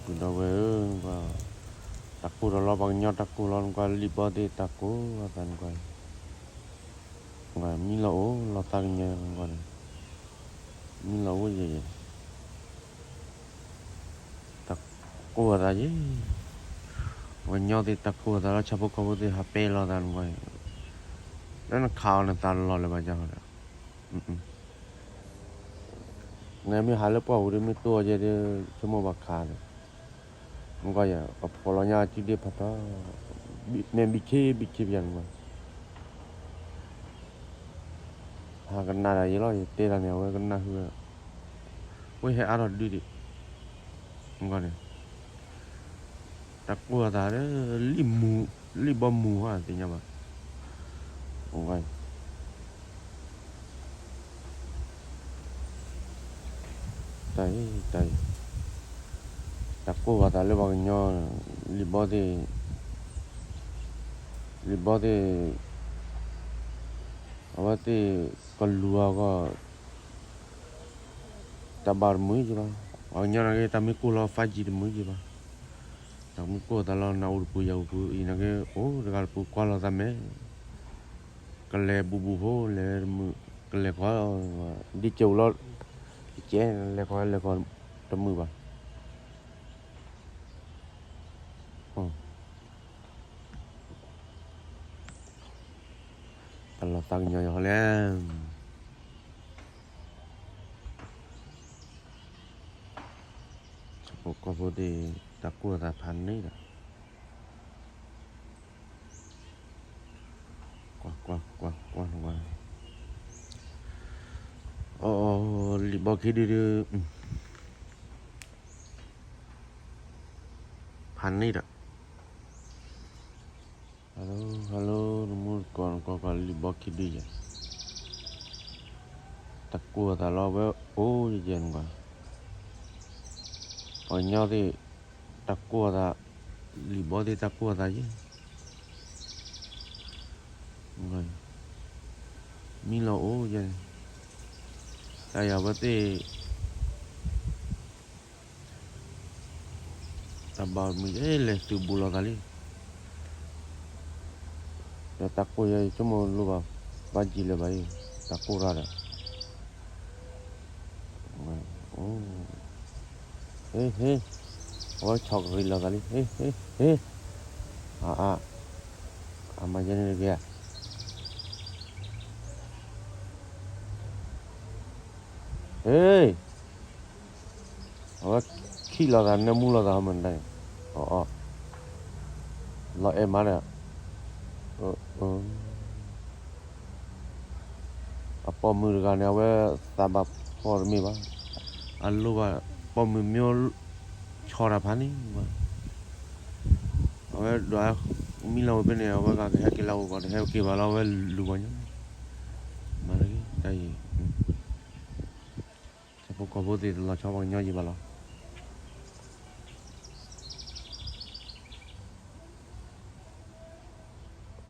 ဒီပုၢ်ဒီဝဲၢ်ဧၢ, နကွၢ်, တၢ်ကိၢ်ဒီးလီၤ ပှၤကညီတၢ်ကိၢ်လီၤ နကွၢ် လံာ်ဘီသ့ၣ်တၢ်ကိၢ်အသး နကွၢ်, မံလီၤအိၣ်လီၤသးကညီနကွၢ်န့ၣ်, မံလီၤအိၣ်ယဲၢ်ယဲၢ်, တၢ်ကိၢ်အသးယဲၢ်, ပှၤကညီသ့ၣ်တၢ်ကိၢ်အသးလီၤ ဆၣ်ဖိကီၢ်ဖိသ့ၣ် ဟးပဲလီၤသး နကွၢ်, လၢနခးအီၤနသးလီၤလၢၤဘၣ် ကၢ်ဃီဒီး နမ့ၢ်ဟးလၢပှၢ်ပူၤဒီး မ့ၢ်တိၢ်အီၤယဲဒီး ဆိကမိၣ်ဘၣ်ခးဒီး, နကွၢ်ယဲ ပဖှီၣ်လီၤညါစုဒ့ဖးထီ, မ့ၢ်ဘံခ့ဘံခ့ပယၤနကွၢ်, ဟးကနၣ်ဒၣ်ယဲလီၤ ယတဲတၢ်န့ၣ် အဝဲကနၣ်ဟုၣ်ဝဲ, ဝဲဟဲအါထီၣ်ဒုဒံး, နကွၢ်န့ၣ် တၢ်ကိၢ်အသးဒီး လံာ်မူ, လံာ်ဘီမူဟီသ့ၣ်ညါဘၣ်, တၢ်အံၤ, တၢ်အံၤ, တၢ်ကိၢ်ဘၣ်သးလၢပှၤကညီ, လံာ်ဘီသ့ၣ်, လံာ်ဘီသ့ၣ်, အဝဲသ့ၣ်ကလူၤအဂီၢ်, တၢ်ဘၣ်တမုာ်က့ဘၣ်, ပှၤကညီနာ်က့ တၢ်မ့ၢ်ကိၢ်လီၤ five G တမုာ်က့ဘၣ်, တၢ်မ့ၢ်ကိၢ်သးလီၤ နအိၣ်တပူၤယၤအိၣ်ပူၤအံၤနာ်က့ အိၣ်တဂၤတပူၤကွၢ်လီၤသးမဲာ် ကလဲၤဘူးဘူးဖိလဲၤတမုာ်, ကလဲၤခီ, ဒ်ကၠိလီၤ, ကဲလဲၤခီလဲၤခီတမုာ်ဘၣ်, တၢ်လီၤသးကညီၤယၤဟီလဲၣ်, ဆၣ်ဖိကီၢ်ဖိသ့ၣ် တၢ်ကိၢ်သးဖးန့ၣ်ဒီး ကွၢ်ကွၢ်ကွၢ်ကွၢ်ကွၢ်, အီၤ လံာ်ဘီခံဒုဒု, ဖးန့ၣ်ဒီး, hello hello နမူတကိးနကိးကီး လံာ်ဘီခံဒုယဲၢ်, တၢ်ကိၢ်အသးလီၤ အဝဲအိၣ်ယဲၢ်နကွၢ်, ပှၤကညီသ့ၣ် တၢ်ကိၢ်အသး, လံာ်ဘီသ့ၣ်တၢ်ကိၢ်အသးယဲၢ် မံလီၤအိၣ်ယဲၢ်န့ၣ်, တၢ်ယၤဝဲသ့ၣ် တၢ်ဘၣ်မုာ်ယဲၢ် လဲၤသုးဘူးလိာ်သးလံ, ဒီးတၢ်ကိၢ်ယဲၢ် ယဆိကမိၣ်လိၣ်ဘၣ် five G လၢၤဘၣ်အံၤ, တၢ်ကိၢ်ရၢ်ဒီး ဟ့ၣ်ဟ့ၣ်, အဝဲဆီၣ်ကရံးလိာ်သးလံ, ဟ့ၣ်ဟ့ၣ်ဟ့ၣ်, အါအါ, အမၤယဲန့ၣ်တဂ့ၤဧါ, ဟ့ၣ်, အဝဲခံးလိာ်သး နၢမူလိာ်သးဟီမးတၢ်န့ၣ်, အီၣ်အီၣ်, လီၤအဲၣ်မးဒီး အပိာ်မုၣ်တဂၤန့ၣ် အဝဲသးဘၣ်ဖှီၣ်တမ့ၢ်ဘၣ်, အလိၣ်ဘၣ် ပိာ်မုၣ်မ့ၢ်ဆီတၢ်ဖးန့ၣ်, အဝဲဒွးမံလီၤဝဲဖဲန့ၣ် အဝဲဂၤကဟဲက့ၤလၢအအိၣ်ကီး တဟဲက့ၤဘၣ်လီၤ အဝဲလူၤပှၤညီ, မၤတၢ်အံၤ, ဆၣ်ဖိကီၢ်ဖိသ့ၣ်တလီၤဆီပှၤကညီယံၤဘၣ်လီၤ,